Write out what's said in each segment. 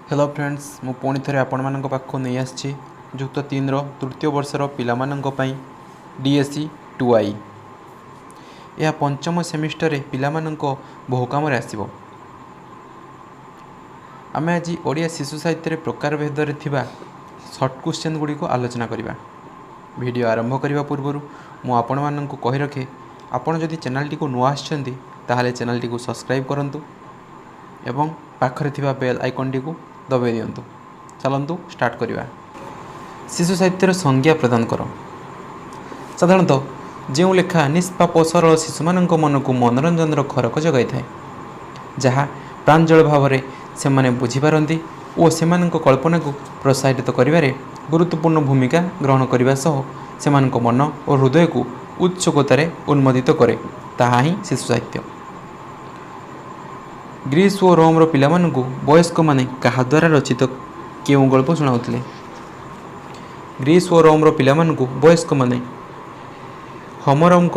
Hello friends, ମୁଁ ପୁଣି ଥରେ ଆପଣମାନଙ୍କ ପାଖକୁ ନେଇ ଆସିଛି ଯୁକ୍ତ ତିନିର ତୃତୀୟ ବର୍ଷର ପିଲାମାନଙ୍କ ପାଇଁ ଡି ଏସ୍ ଇ 2I। ଏହା ପଞ୍ଚମ ସେମିଷ୍ଟରରେ ପିଲାମାନଙ୍କ ବହୁ କାମରେ ଆସିବ। ଆମେ ଆଜି ଓଡ଼ିଆ ଶିଶୁ ସାହିତ୍ୟରେ ପ୍ରକାର ଭେଦରେ ଥିବା ସର୍ଟ କ୍ୱେଶ୍ଚନ୍ ଗୁଡ଼ିକୁ ଆଲୋଚନା କରିବା। ଭିଡ଼ିଓ ଆରମ୍ଭ କରିବା ପୂର୍ବରୁ ମୁଁ ଆପଣମାନଙ୍କୁ କହି ରଖେ, ଆପଣ ଯଦି ଚ୍ୟାନେଲଟିକୁ ନୂଆ ଆସିଛନ୍ତି, ତାହେଲେ ଚ୍ୟାନେଲଟିକୁ ସବସ୍କ୍ରାଇବ୍ କରନ୍ତୁ ଏବଂ ପାଖରେ ଥିବା ବେଲ୍ ଆଇକନ୍ଟିକୁ ଦବାଇ ଦିଅନ୍ତୁ। ଚାଲନ୍ତୁ ଷ୍ଟାର୍ଟ କରିବା। ଶିଶୁ ସାହିତ୍ୟର ସଂଜ୍ଞା ପ୍ରଦାନ କର। ସାଧାରଣତଃ ଯେଉଁ ଲେଖା ନିଷ୍ପାପ ସରଳ ଶିଶୁମାନଙ୍କ ମନକୁ ମନୋରଞ୍ଜନର ଖୋରାକ ଯୋଗାଇଥାଏ, ଯାହା ପ୍ରାଞ୍ଜଳ ଭାବରେ ସେମାନେ ବୁଝିପାରନ୍ତି ଓ ସେମାନଙ୍କ କଳ୍ପନାକୁ ପ୍ରସାରିତ କରିବାରେ ଗୁରୁତ୍ୱପୂର୍ଣ୍ଣ ଭୂମିକା ଗ୍ରହଣ କରିବା ସହ ସେମାନଙ୍କ ମନ ଓ ହୃଦୟକୁ ଉତ୍ସୁକତାରେ ଉନ୍ମୋଦିତ କରେ, ତାହା ହିଁ ଶିଶୁ ସାହିତ୍ୟ। ଗ୍ରୀସ୍ ଓ ରୋମର ପିଲାମାନଙ୍କୁ ବୟସ୍କମାନେ କାହା ଦ୍ୱାରା ରଚିତ କେଉଁ ଗଳ୍ପ ଶୁଣାଉଥିଲେ? ଗ୍ରୀସ୍ ଓ ରୋମର ପିଲାମାନଙ୍କୁ ବୟସ୍କମାନେ ହୋମରଙ୍କ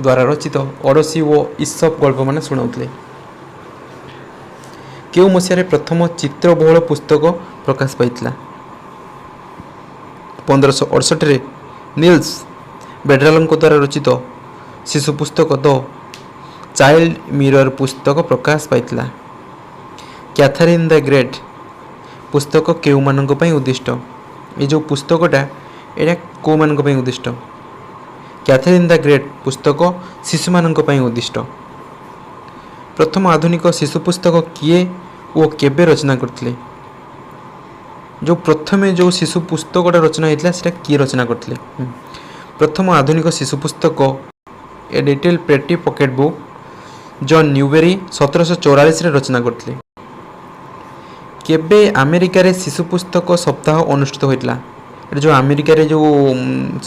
ଦ୍ୱାରା ରଚିତ ଓଡିସି ଓ ଇସପ୍ ଗଳ୍ପମାନ ଶୁଣାଉଥିଲେ। କେଉଁ ମସିହାରେ ପ୍ରଥମ ଚିତ୍ରବହୁଳ ପୁସ୍ତକ ପ୍ରକାଶ ପାଇଥିଲା? 1568ରେ ନିଲ୍ସ ବେଡ୍ରାଲଙ୍କ ଦ୍ୱାରା ରଚିତ ଶିଶୁ ପୁସ୍ତକ ଦ ଚାଇଲ୍ଡ ମିରର ପୁସ୍ତକ ପ୍ରକାଶ ପାଇଥିଲା। କ୍ୟାଥାରିନ୍ the great ପୁସ୍ତକ କେଉଁମାନଙ୍କ ପାଇଁ ଉଦ୍ଦିଷ୍ଟ? ଏ ଯେଉଁ ପୁସ୍ତକଟା, ଏଇଟା କେଉଁମାନଙ୍କ ପାଇଁ ଉଦ୍ଦିଷ୍ଟ? କ୍ୟାଥରିନ୍ the great ପୁସ୍ତକ ଶିଶୁମାନଙ୍କ ପାଇଁ ଉଦ୍ଦିଷ୍ଟ। ପ୍ରଥମ ଆଧୁନିକ ଶିଶୁ ପୁସ୍ତକ କିଏ ଓ କେବେ ରଚନା କରିଥିଲେ? ଯେଉଁ ପ୍ରଥମେ ଯେଉଁ ଶିଶୁ ପୁସ୍ତକଟା ରଚନା ହେଇଥିଲା, ସେଇଟା କିଏ ରଚନା କରିଥିଲେ? ପ୍ରଥମ ଆଧୁନିକ ଶିଶୁ ପୁସ୍ତକ A Little Pretty Pocket Book, John Newbery 1744ରେ ରଚନା କରିଥିଲେ। କେବେ ଆମେରିକାରେ ଶିଶୁ ପୁସ୍ତକ ସପ୍ତାହ ଅନୁଷ୍ଠିତ ହୋଇଥିଲା? ଏଟା ଯେଉଁ ଆମେରିକାରେ ଯେଉଁ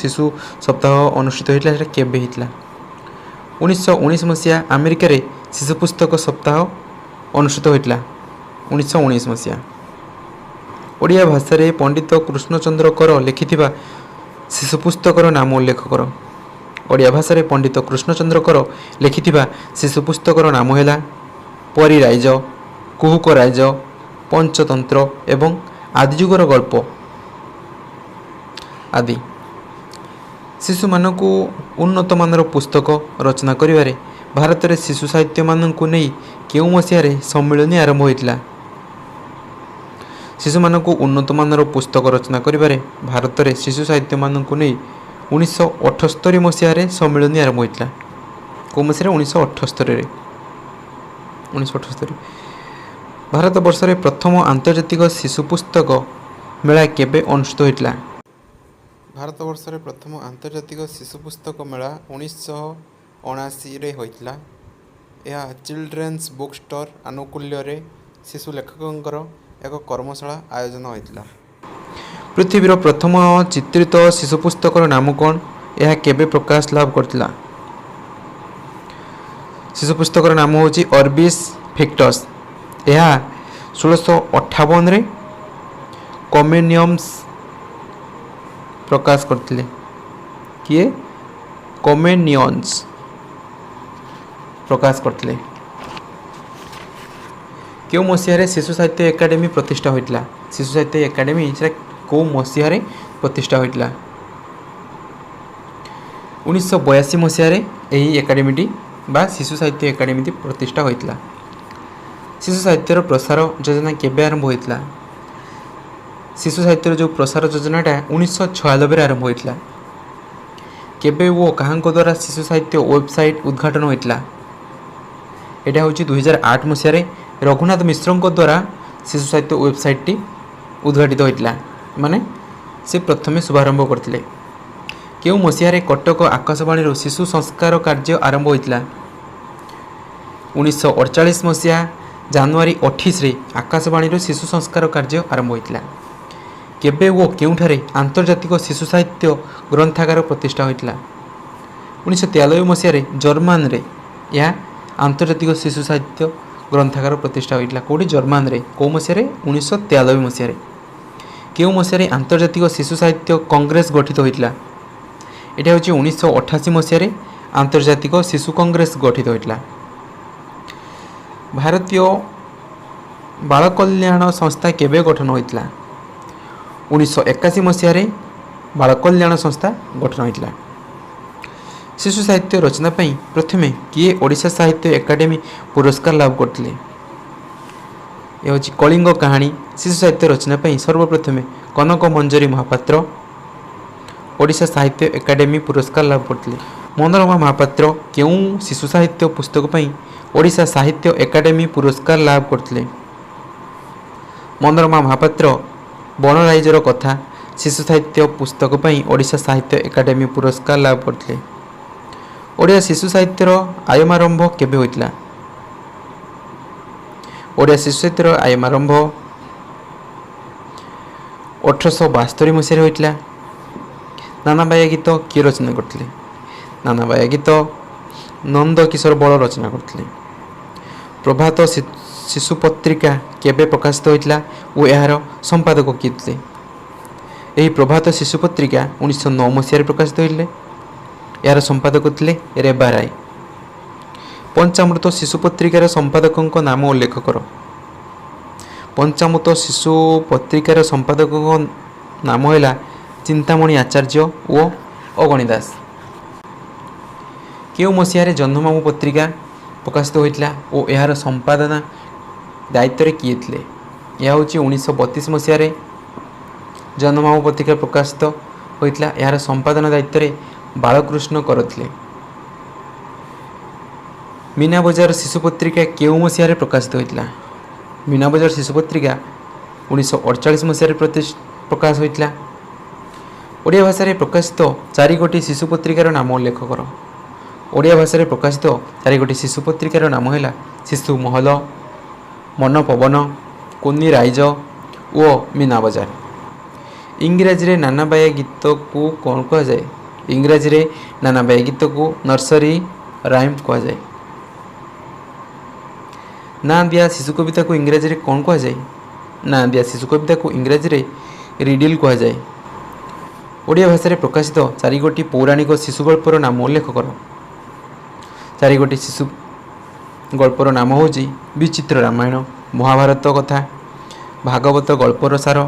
ଶିଶୁ ସପ୍ତାହ ଅନୁଷ୍ଠିତ ହୋଇଥିଲା, ସେଇଟା କେବେ ହେଇଥିଲା? 1919 ମସିହା ଆମେରିକାରେ ଶିଶୁ ପୁସ୍ତକ ସପ୍ତାହ ଅନୁଷ୍ଠିତ ହୋଇଥିଲା, 1919 ମସିହା। ଓଡ଼ିଆ ଭାଷାରେ ପଣ୍ଡିତ କୃଷ୍ଣଚନ୍ଦ୍ର କର ଲେଖିଥିବା ଶିଶୁ ପୁସ୍ତକର ନାମ ଉଲ୍ଲେଖ କର। ଓଡ଼ିଆ ଭାଷାରେ ପଣ୍ଡିତ କୃଷ୍ଣଚନ୍ଦ୍ର କର ଲେଖିଥିବା ଶିଶୁ ପୁସ୍ତକର ନାମ ହେଲା ପରୀ ରାଇଜ, କୁହୁକ ରାଇଜ, ପଞ୍ଚତନ୍ତ୍ର ଏବଂ ଆଦିଯୁଗର ଗଳ୍ପ ଆଦି। ଶିଶୁମାନଙ୍କୁ ଉନ୍ନତମାନର ପୁସ୍ତକ ରଚନା କରିବାରେ ଭାରତରେ ଶିଶୁ ସାହିତ୍ୟମାନଙ୍କୁ ନେଇ କେଉଁ ମସିହାରେ ସମ୍ମିଳନୀ ଆରମ୍ଭ ହୋଇଥିଲା? ଶିଶୁମାନଙ୍କୁ ଉନ୍ନତମାନର ପୁସ୍ତକ ରଚନା କରିବାରେ ଭାରତରେ ଶିଶୁ ସାହିତ୍ୟମାନଙ୍କୁ ନେଇ 1978 ମସିହାରେ ସମ୍ମିଳନୀ ଆରମ୍ଭ ହୋଇଥିଲା। କେଉଁ ମସିହାରେ? 1978ରେ, 1978। ଭାରତବର୍ଷରେ ପ୍ରଥମ ଆନ୍ତର୍ଜାତିକ ଶିଶୁ ପୁସ୍ତକ ମେଳା କେବେ ଅନୁଷ୍ଠିତ ହୋଇଥିଲା? ଭାରତବର୍ଷରେ ପ୍ରଥମ ଆନ୍ତର୍ଜାତିକ ଶିଶୁ ପୁସ୍ତକ ମେଳା 1979ରେ ହୋଇଥିଲା। ଏହା ଚିଲଡ୍ରେନ୍ସ ବୁକ୍ ଷ୍ଟୋର ଆନୁକୂଲ୍ୟରେ ଶିଶୁ ଲେଖକଙ୍କର ଏକ କର୍ମଶାଳା ଆୟୋଜନ ହୋଇଥିଲା। ପୃଥିବୀର ପ୍ରଥମ ଚିତ୍ରିତ ଶିଶୁ ପୁସ୍ତକର ନାମ କ'ଣ? ଏହା କେବେ ପ୍ରକାଶ ଲାଭ କରିଥିଲା? ଶିଶୁ ପୁସ୍ତକର ନାମ ହେଉଛି ଅର୍ବିସ୍ ଫିକ୍ଟସ୍। ଏହା 1658ରେ କମେନିୟମ୍ସ ପ୍ରକାଶ କରିଥିଲେ। କିଏ? କମେନିୟନ୍ସ ପ୍ରକାଶ କରିଥିଲେ। କେଉଁ ମସିହାରେ ଶିଶୁ ସାହିତ୍ୟ ଏକାଡେମୀ ପ୍ରତିଷ୍ଠା ହୋଇଥିଲା? ଶିଶୁ ସାହିତ୍ୟ ଏକାଡେମୀ, ସେଟା କେଉଁ ମସିହାରେ ପ୍ରତିଷ୍ଠା ହୋଇଥିଲା? 1982 ମସିହାରେ ଏହି ଏକାଡେମୀଟି ବା ଶିଶୁ ସାହିତ୍ୟ ଏକାଡେମୀଟି ପ୍ରତିଷ୍ଠା ହୋଇଥିଲା। ଶିଶୁ ସାହିତ୍ୟର ପ୍ରସାର ଯୋଜନା କେବେ ଆରମ୍ଭ ହୋଇଥିଲା? ଶିଶୁ ସାହିତ୍ୟର ଯେଉଁ ପ୍ରସାର ଯୋଜନାଟା 1996ରେ ଆରମ୍ଭ ହୋଇଥିଲା। କେବେ ଓ କାହାଙ୍କ ଦ୍ୱାରା ଶିଶୁ ସାହିତ୍ୟ ୱେବସାଇଟ୍ ଉଦ୍ଘାଟନ ହୋଇଥିଲା? ଏଇଟା ହେଉଛି 2008 ମସିହାରେ ରଘୁନାଥ ମିଶ୍ରଙ୍କ ଦ୍ୱାରା ଶିଶୁ ସାହିତ୍ୟ ୱେବସାଇଟ୍ଟି ଉଦ୍ଘାଟିତ ହୋଇଥିଲା, ମାନେ ସେ ପ୍ରଥମେ ଶୁଭାରମ୍ଭ କରିଥିଲେ। କେଉଁ ମସିହାରେ କଟକ ଆକାଶବାଣୀରୁ ଶିଶୁ ସଂସ୍କାର କାର୍ଯ୍ୟ ଆରମ୍ଭ ହୋଇଥିଲା? 1948 ମସିହା ଜାନୁଆରୀ 28ରେ ଆକାଶବାଣୀରୁ ଶିଶୁ ସଂସ୍କାର କାର୍ଯ୍ୟ ଆରମ୍ଭ ହୋଇଥିଲା। କେବେ ଓ କେଉଁଠାରେ ଆନ୍ତର୍ଜାତିକ ଶିଶୁ ସାହିତ୍ୟ ଗ୍ରନ୍ଥାଗାର ପ୍ରତିଷ୍ଠା ହୋଇଥିଲା? 1993 ମସିହାରେ ଜର୍ମାନରେ ଏହା ଆନ୍ତର୍ଜାତିକ ଶିଶୁ ସାହିତ୍ୟ ଗ୍ରନ୍ଥାଗାର ପ୍ରତିଷ୍ଠା ହୋଇଥିଲା। କେଉଁଠି? ଜର୍ମାନରେ। କେଉଁ ମସିହାରେ? 1993 ମସିହାରେ। କେଉଁ ମସିହାରେ ଆନ୍ତର୍ଜାତିକ ଶିଶୁ ସାହିତ୍ୟ କଂଗ୍ରେସ ଗଠିତ ହୋଇଥିଲା? ଏଇଟା ହେଉଛି 1988 ମସିହାରେ ଆନ୍ତର୍ଜାତିକ ଶିଶୁ କଂଗ୍ରେସ ଗଠିତ ହୋଇଥିଲା। ଭାରତୀୟ ବାଳକଲ୍ୟାଣ ସଂସ୍ଥା କେବେ ଗଠନ ହୋଇଥିଲା? 1981 ମସିହାରେ ବାଳକଲ୍ୟାଣ ସଂସ୍ଥା ଗଠନ ହୋଇଥିଲା। ଶିଶୁ ସାହିତ୍ୟ ରଚନା ପାଇଁ ପ୍ରଥମେ କିଏ ଓଡ଼ିଶା ସାହିତ୍ୟ ଏକାଡେମୀ ପୁରସ୍କାର ଲାଭ କରିଥିଲେ? ଏ ହେଉଛି କଳିଙ୍ଗ କାହାଣୀ ଶିଶୁ ସାହିତ୍ୟ ରଚନା ପାଇଁ ସର୍ବପ୍ରଥମେ କନକ ମଞ୍ଜରୀ ମହାପାତ୍ର ଓଡ଼ିଶା ସାହିତ୍ୟ ଏକାଡେମୀ ପୁରସ୍କାର ଲାଭ କରିଥିଲେ। ମନୋରମା ମହାପାତ୍ର କେଉଁ ଶିଶୁ ସାହିତ୍ୟ ପୁସ୍ତକ ପାଇଁ ଓଡ଼ିଶା ସାହିତ୍ୟ ଏକାଡେମୀ ପୁରସ୍କାର ଲାଭ କରିଥିଲେ? ମନୋରମା ମହାପାତ୍ର ବଣରାଇଜର କଥା ଶିଶୁ ସାହିତ୍ୟ ପୁସ୍ତକ ପାଇଁ ଓଡ଼ିଶା ସାହିତ୍ୟ ଏକାଡେମୀ ପୁରସ୍କାର ଲାଭ କରିଥିଲେ। ଓଡ଼ିଆ ଶିଶୁ ସାହିତ୍ୟର ଆୟମାରମ୍ଭ କେବେ ହୋଇଥିଲା? ଓଡ଼ିଆ ଶିଶୁ ସାହିତ୍ୟର ଆୟମାରମ୍ଭ 1872 ମସିହାରେ ହୋଇଥିଲା। ନାନାବାୟା ଗୀତ କିଏ ରଚନା କରିଥିଲେ? ନାନାବାୟା ଗୀତ ନନ୍ଦ କିଶୋର ବଳ ରଚନା କରିଥିଲେ। ପ୍ରଭାତ ଶିଶୁ ପତ୍ରିକା କେବେ ପ୍ରକାଶିତ ହୋଇଥିଲା ଓ ଏହାର ସମ୍ପାଦକ କିଏ ଥିଲେ? ଏହି ପ୍ରଭାତ ଶିଶୁ ପତ୍ରିକା 1909 ମସିହାରେ ପ୍ରକାଶିତ ହୋଇଥିଲେ। ଏହାର ସମ୍ପାଦକ ଥିଲେ ରେବା ରାୟ। ପଞ୍ଚାମୃତ ଶିଶୁ ପତ୍ରିକାର ସମ୍ପାଦକଙ୍କ ନାମ ଉଲ୍ଲେଖ କର। ପଞ୍ଚାମୃତ ଶିଶୁ ପତ୍ରିକାର ସମ୍ପାଦକଙ୍କ ନାମ ହେଲା ଚିନ୍ତାମଣି ଆଚାର୍ଯ୍ୟ ଓ ଅଗଣୀ ଦାସ। କେଉଁ ମସିହାରେ ଜହ୍ନମାମୁଁ ପତ୍ରିକା ପ୍ରକାଶିତ ହୋଇଥିଲା ଓ ଏହାର ସମ୍ପାଦନା ଦାୟିତ୍ୱରେ କିଏ ଥିଲେ? ଏହା ହେଉଛି 1932 ମସିହାରେ ଜହ୍ନମାମୁଁ ପତ୍ରିକା ପ୍ରକାଶିତ ହୋଇଥିଲା। ଏହାର ସମ୍ପାଦନା ଦାୟିତ୍ୱରେ ବାଳକୃଷ୍ଣ କର ଥିଲେ। ମୀନା ବଜାର ଶିଶୁ ପତ୍ରିକା କେଉଁ ମସିହାରେ ପ୍ରକାଶିତ ହୋଇଥିଲା? ମୀନା ବଜାର ଶିଶୁ ପତ୍ରିକା 1948 ମସିହାରେ ପ୍ରକାଶ ହୋଇଥିଲା। ଓଡ଼ିଆ ଭାଷାରେ ପ୍ରକାଶିତ ଚାରିଗୋଟି ଶିଶୁ ପତ୍ରିକାର ନାମ ଉଲ୍ଲେଖ କର। ଓଡ଼ିଆ ଭାଷାରେ ପ୍ରକାଶିତ ଚାରିଗୋଟି ଶିଶୁ ପତ୍ରିକାର ନାମ ହେଲା ଶିଶୁ ମହଲ, ମନ ପବନ, କୁନି ରାଇଜ ଓ ମୀନା ବଜାର। ଇଂରାଜୀରେ ନାନାବାୟା ଗୀତକୁ କ'ଣ କୁହାଯାଏ? ଇଂରାଜୀରେ ନାନାବାୟା ଗୀତକୁ ନର୍ସରୀ ରାଇମ୍ କୁହାଯାଏ। ନାଁ ଦିଆ ଶିଶୁ କବିତାକୁ ଇଂରାଜୀରେ କ'ଣ କୁହାଯାଏ? ନାଁ ଦିଆ ଶିଶୁ କବିତାକୁ ଇଂରାଜୀରେ ରିଡିଲ୍ କୁହାଯାଏ। ଓଡ଼ିଆ ଭାଷାରେ ପ୍ରକାଶିତ ଚାରିଗୋଟି ପୌରାଣିକ ଶିଶୁ ଗଳ୍ପର ନାମ ଉଲ୍ଲେଖ କର। ଚାରିଗୋଟି ଶିଶୁ ଗଳ୍ପର ନାମ ହେଉଛି ବିଚିତ୍ର ରାମାୟଣ, ମହାଭାରତ କଥା, ଭାଗବତ ଗଳ୍ପର ସାର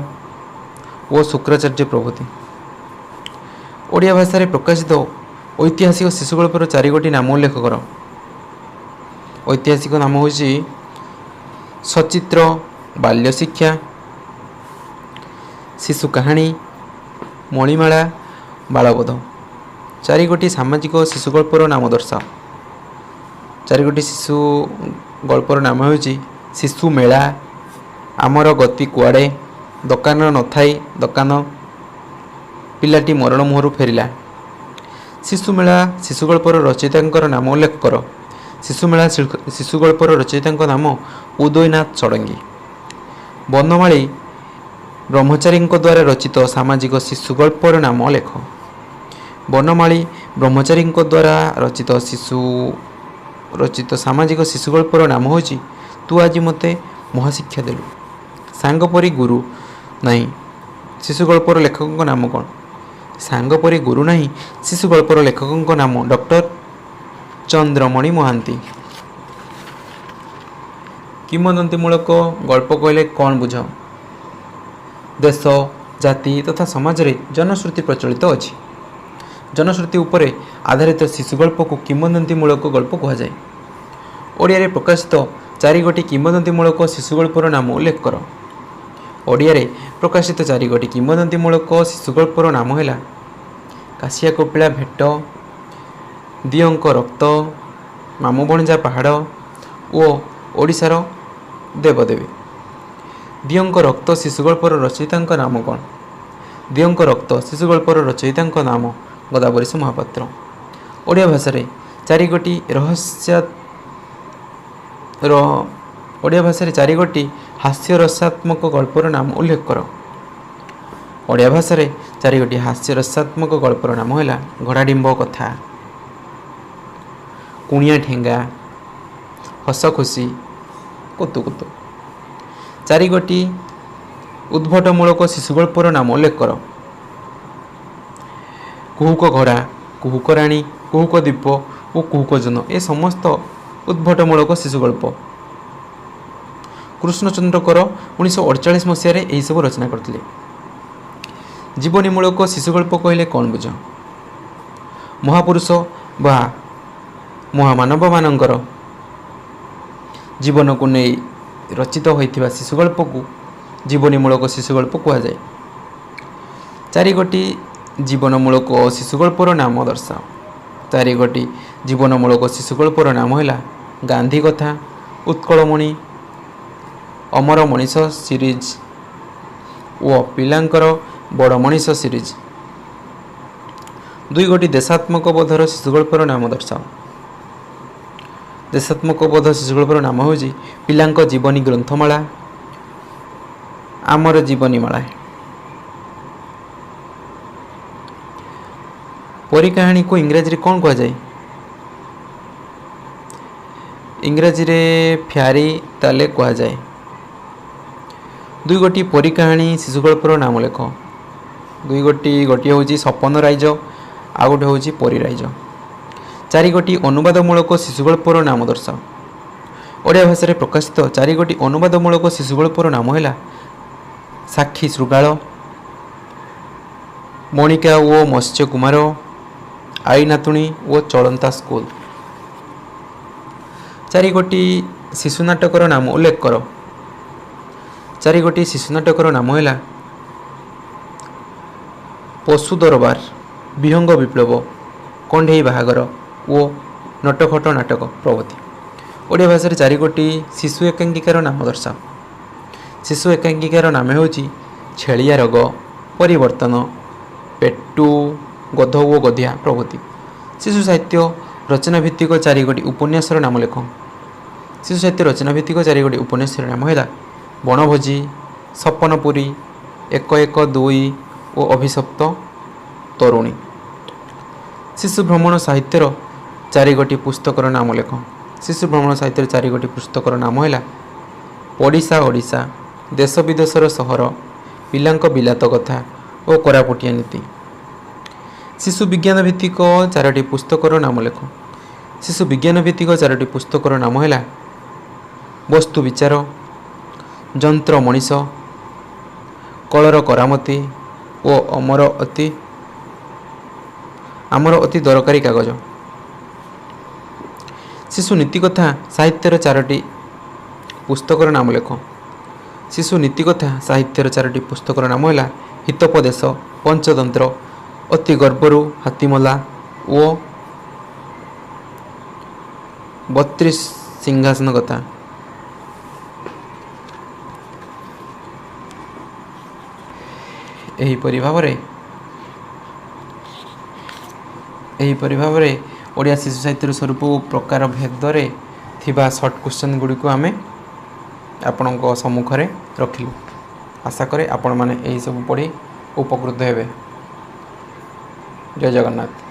ଓ ଶୁକ୍ରାଚାର୍ଯ୍ୟ ପ୍ରଭୃତି। ଓଡ଼ିଆ ଭାଷାରେ ପ୍ରକାଶିତ ଐତିହାସିକ ଶିଶୁ ଗଳ୍ପର ଚାରିଗୋଟି ନାମ ଉଲ୍ଲେଖ କର। ଐତିହାସିକ ନାମ ହେଉଛି ସଚିତ୍ର ବାଲ୍ୟ ଶିକ୍ଷା, ଶିଶୁ କାହାଣୀ, ମଣିମାଳା, ବାଳବୋଧ। ଚାରିଗୋଟି ସାମାଜିକ ଶିଶୁ ଗଳ୍ପର ନାମ ଦର୍ଶାଅ। ଚାରିଗୋଟି ଶିଶୁ ଗଳ୍ପର ନାମ ହେଉଛି ଶିଶୁ ମେଳା, ଆମର ଗତି କୁଆଡ଼େ, ଦୋକାନ ନଥାଇ ଦୋକାନ, ପିଲାଟି ମରଣ ମୁହଁରୁ ଫେରିଲା। ଶିଶୁ ମେଳା ଶିଶୁ ଗଳ୍ପର ରଚୟିତାଙ୍କର ନାମ ଉଲ୍ଲେଖ କର। ଶିଶୁ ମେଳା ଶିଶୁ ଗଳ୍ପର ରଚୟିତାଙ୍କ ନାମ ଉଦୟନାଥ ଷଡ଼ଙ୍ଗୀ। ବନମାଳୀ ବ୍ରହ୍ମଚାରୀଙ୍କ ଦ୍ୱାରା ରଚିତ ସାମାଜିକ ଶିଶୁ ଗଳ୍ପର ନାମ ଲେଖ। ବନମାଳୀ ବ୍ରହ୍ମଚାରୀଙ୍କ ଦ୍ୱାରା ରଚିତ ସାମାଜିକ ଶିଶୁ ଗଳ୍ପର ନାମ ହେଉଛି ତୁ ଆଜି ମୋତେ ମହାଶିକ୍ଷା ଦେଲୁ। ସାଙ୍ଗ ପରି ଗୁରୁ ନାହିଁ ଶିଶୁ ଗଳ୍ପର ଲେଖକଙ୍କ ନାମ କ'ଣ? ସାଙ୍ଗ ପରି ଗୁରୁ ନାହିଁ ଶିଶୁ ଗଳ୍ପର ଲେଖକଙ୍କ ନାମ ଡକ୍ଟର ଚନ୍ଦ୍ରମଣି ମହାନ୍ତି। କିମ୍ବଦନ୍ତୀମୂଳକ ଗଳ୍ପ କହିଲେ କ'ଣ ବୁଝ? ଦେଶ, ଜାତି ତଥା ସମାଜରେ ଜନଶ୍ରୁତି ପ୍ରଚଳିତ ଅଛି। ଜନଶ୍ରୁତି ଉପରେ ଆଧାରିତ ଶିଶୁ ଗଳ୍ପକୁ କିମ୍ବଦନ୍ତୀମୂଳକ ଗଳ୍ପ କୁହାଯାଏ। ଓଡ଼ିଆରେ ପ୍ରକାଶିତ ଚାରିଗୋଟି କିମ୍ବଦନ୍ତୀମୂଳକ ଶିଶୁ ଗଳ୍ପର ନାମ ଉଲ୍ଲେଖ କର। ଓଡ଼ିଆରେ ପ୍ରକାଶିତ ଚାରିଗୋଟି କିମ୍ବଦନ୍ତୀମୂଳକ ଶିଶୁ ଗଳ୍ପର ନାମ ହେଲା କାଶିଆ କପିଳା ଭେଟ, ଦିଅଙ୍କ ରକ୍ତ, ମାମୁଁ ଭଣଜା ପାହାଡ଼ ଓ ଓଡ଼ିଶାର ଦେବଦେବୀ। ଦିଅଙ୍କ ରକ୍ତ ଶିଶୁ ଗଳ୍ପର ରଚୟିତାଙ୍କ ନାମ କ'ଣ? ଦିଅଙ୍କ ରକ୍ତ ଶିଶୁ ଗଳ୍ପର ରଚୟିତାଙ୍କ ନାମ ଗୋଦାବରୀଶ ମହାପାତ୍ର। ଓଡ଼ିଆ ଭାଷାରେ ଚାରିଗୋଟି ରହସ୍ୟ ର ଓଡ଼ିଆ ଭାଷାରେ ଚାରିଗୋଟି ହାସ୍ୟରସାତ୍ମକ ଗଳ୍ପର ନାମ ଉଲ୍ଲେଖ କର। ଓଡ଼ିଆ ଭାଷାରେ ଚାରିଗୋଟି ହାସ୍ୟରସାତ୍ମକ ଗଳ୍ପର ନାମ ହେଲା ଘୋଡ଼ାଡିମ୍ବ କଥା, କୁଣିଆ ଠେଙ୍ଗା, ହସ ଖୁସି, କୁତୁ କୁତୁ। ଚାରିଗୋଟି ଉଦ୍ଭଟମୂଳକ ଶିଶୁ ଗଳ୍ପର ନାମ ଉଲ୍ଲେଖ କର। କୁହୁକ ଘୋଡ଼ା, କୁହୁକ ରାଣୀ, କୁହୁକ ଦ୍ୱୀପ ଓ କୁହୁକ ଜନ ଏ ସମସ୍ତ ଉଦ୍ଭଟମୂଳକ ଶିଶୁ ଗଳ୍ପ। କୃଷ୍ଣଚନ୍ଦ୍ର କର 1948 ମସିହାରେ ଏହିସବୁ ରଚନା କରିଥିଲେ। ଜୀବନୀମୂଳକ ଶିଶୁଗଳ୍ପ କହିଲେ କ'ଣ ବୁଝ? ମହାପୁରୁଷ ବା ମହାମାନବମାନଙ୍କର ଜୀବନକୁ ନେଇ ରଚିତ ହୋଇଥିବା ଶିଶୁଗଳ୍ପକୁ ଜୀବନୀମୂଳକ ଶିଶୁଗଳ୍ପ କୁହାଯାଏ। ଚାରିଗୋଟି ଜୀବନମୂଳକ ଶିଶୁଗଳ୍ପର ନାମ ଦର୍ଶାଅ। ଚାରିଗୋଟି ଜୀବନମୂଳକ ଶିଶୁଗଳ୍ପର ନାମ ହେଲା ଗାନ୍ଧୀ କଥା, ଉତ୍କଳମଣି, ଅମର ମଣିଷ ସିରିଜ୍ ଓ ପିଲାଙ୍କର ବଡ଼ ମଣିଷ ସିରିଜ୍। ଦୁଇଗୋଟି ଦେଶାତ୍ମକ ବୋଧର ଶିଶୁଗଳ୍ପର ନାମ ଦର୍ଶାଅ। ଦେଶାତ୍ମକ ବୋଧ ଶିଶୁଗଳ୍ପର ନାମ ହେଉଛି ପିଲାଙ୍କ ଜୀବନୀ ଗ୍ରନ୍ଥମାଳା, ଆମର ଜୀବନୀମାଳା। ପରୀ କାହାଣୀକୁ ଇଂରାଜୀରେ କ'ଣ କୁହାଯାଏ? ଇଂରାଜୀରେ ଫ୍ୟାରି ତାଲେ କୁହାଯାଏ। ଦୁଇଗୋଟି ପରୀ କାହାଣୀ ଶିଶୁଗଳ୍ପର ନାମ ଲେଖ। ଦୁଇଗୋଟି, ଗୋଟିଏ ହେଉଛି ସପନ ରାଇଜ, ଆଉ ଗୋଟେ ହେଉଛି ପରୀ ରାଇଜ। ଚାରିଗୋଟି ଅନୁବାଦମୂଳକ ଶିଶୁଗଳ୍ପର ନାମ ଦର୍ଶାଅ। ଓଡ଼ିଆ ଭାଷାରେ ପ୍ରକାଶିତ ଚାରିଗୋଟି ଅନୁବାଦମୂଳକ ଶିଶୁଗଳ୍ପର ନାମ ହେଲା ସାକ୍ଷୀ ଶୃଗାଳ, ମଣିକା ଓ ମତ୍ସ୍ୟକୁମାର, ଆଈ ନାତୁଣୀ ଓ ଚଳନ୍ତା ସ୍କୁଲ। ଚାରିଗୋଟି ଶିଶୁ ନାଟକର ନାମ ଉଲ୍ଲେଖ କର। ଚାରିଗୋଟି ଶିଶୁ ନାଟକର ନାମ ହେଲା ପଶୁ ଦରବାର, ବିହଙ୍ଗ ବିପ୍ଳବ, କଣ୍ଢେଇ ବାହାଘର ଓ ନଟଖଟ ନାଟକ ପ୍ରଭୃତି। ଓଡ଼ିଆ ଭାଷାରେ ଚାରିଗୋଟି ଶିଶୁ ଏକାଙ୍କିକାର ନାମ ଦର୍ଶାଅ। ଶିଶୁ ଏକାଙ୍କିକାର ନାମ ହେଉଛି ଛେଳିଆ ରୋଗ, ପରିବର୍ତ୍ତନ, ପେଟୁ, ଗଧ ଓ ଗଧିଆ ପ୍ରଭୃତି। ଶିଶୁ ସାହିତ୍ୟ ରଚନା ଭିତ୍ତିକ ଚାରିଗୋଟି ଉପନ୍ୟାସର ନାମ ଲେଖ। ଶିଶୁ ସାହିତ୍ୟ ରଚନା ଭିତ୍ତିକ ଚାରିଗୋଟି ଉପନ୍ୟାସର ନାମ ହେଲା ବଣଭୋଜି, ସପନପୁରୀ, 1 1 2 ଓ ଅଭିଶପ୍ତ ତରୁଣୀ। ଶିଶୁ ଭ୍ରମଣ ସାହିତ୍ୟର ଚାରିଗୋଟି ପୁସ୍ତକର ନାମ ଲେଖ। ଶିଶୁ ଭ୍ରମଣ ସାହିତ୍ୟର ଚାରିଗୋଟି ପୁସ୍ତକର ନାମ ହେଲା ପଡ଼ିଶା ଓଡ଼ିଶା, ଦେଶ ବିଦେଶର ସହର, ପିଲାଙ୍କ ବିଲାତ କଥା ଓ କୋରାପୁଟିଆ ନୀତି। ଶିଶୁ ବିଜ୍ଞାନ ଭିତ୍ତିକ ଚାରୋଟି ପୁସ୍ତକର ନାମ ଲେଖ। ଶିଶୁ ବିଜ୍ଞାନ ଭିତ୍ତିକ ଚାରୋଟି ପୁସ୍ତକର ନାମ ହେଲା ବସ୍ତୁ ବିଚାର, ଯନ୍ତ୍ର ମଣିଷ, କଳର କରାମତି ଓ ଆମର ଅତି ଦରକାରୀ କାଗଜ। ଶିଶୁ ନୀତିକଥା ସାହିତ୍ୟର ଚାରୋଟି ପୁସ୍ତକର ନାମ ଲେଖ। ଶିଶୁ ନୀତିକଥା ସାହିତ୍ୟର ଚାରୋଟି ପୁସ୍ତକର ନାମ ହେଲା ହିତୋପଦେଶ, ପଞ୍ଚତନ୍ତ୍ର, ଅତି ଗର୍ବରୁ ହାତୀମଲା ଓ 32 ସିଂହାସନ କଥା। ଏହିପରି ଭାବରେ ଓଡ଼ିଆ ଶିଶୁ ସାହିତ୍ୟର ସ୍ୱରୂପ ଓ ପ୍ରକାର ଭେଦରେ ଥିବା ସର୍ଟ କ୍ୱେଶ୍ଚନ୍ ଗୁଡ଼ିକୁ ଆମେ ଆପଣଙ୍କ ସମ୍ମୁଖରେ ରଖିଲୁ। ଆଶା କରେ ଆପଣମାନେ ଏହିସବୁ ପଢ଼ି ଉପକୃତ ହେବେ। ଜୟ ଜଗନ୍ନାଥ।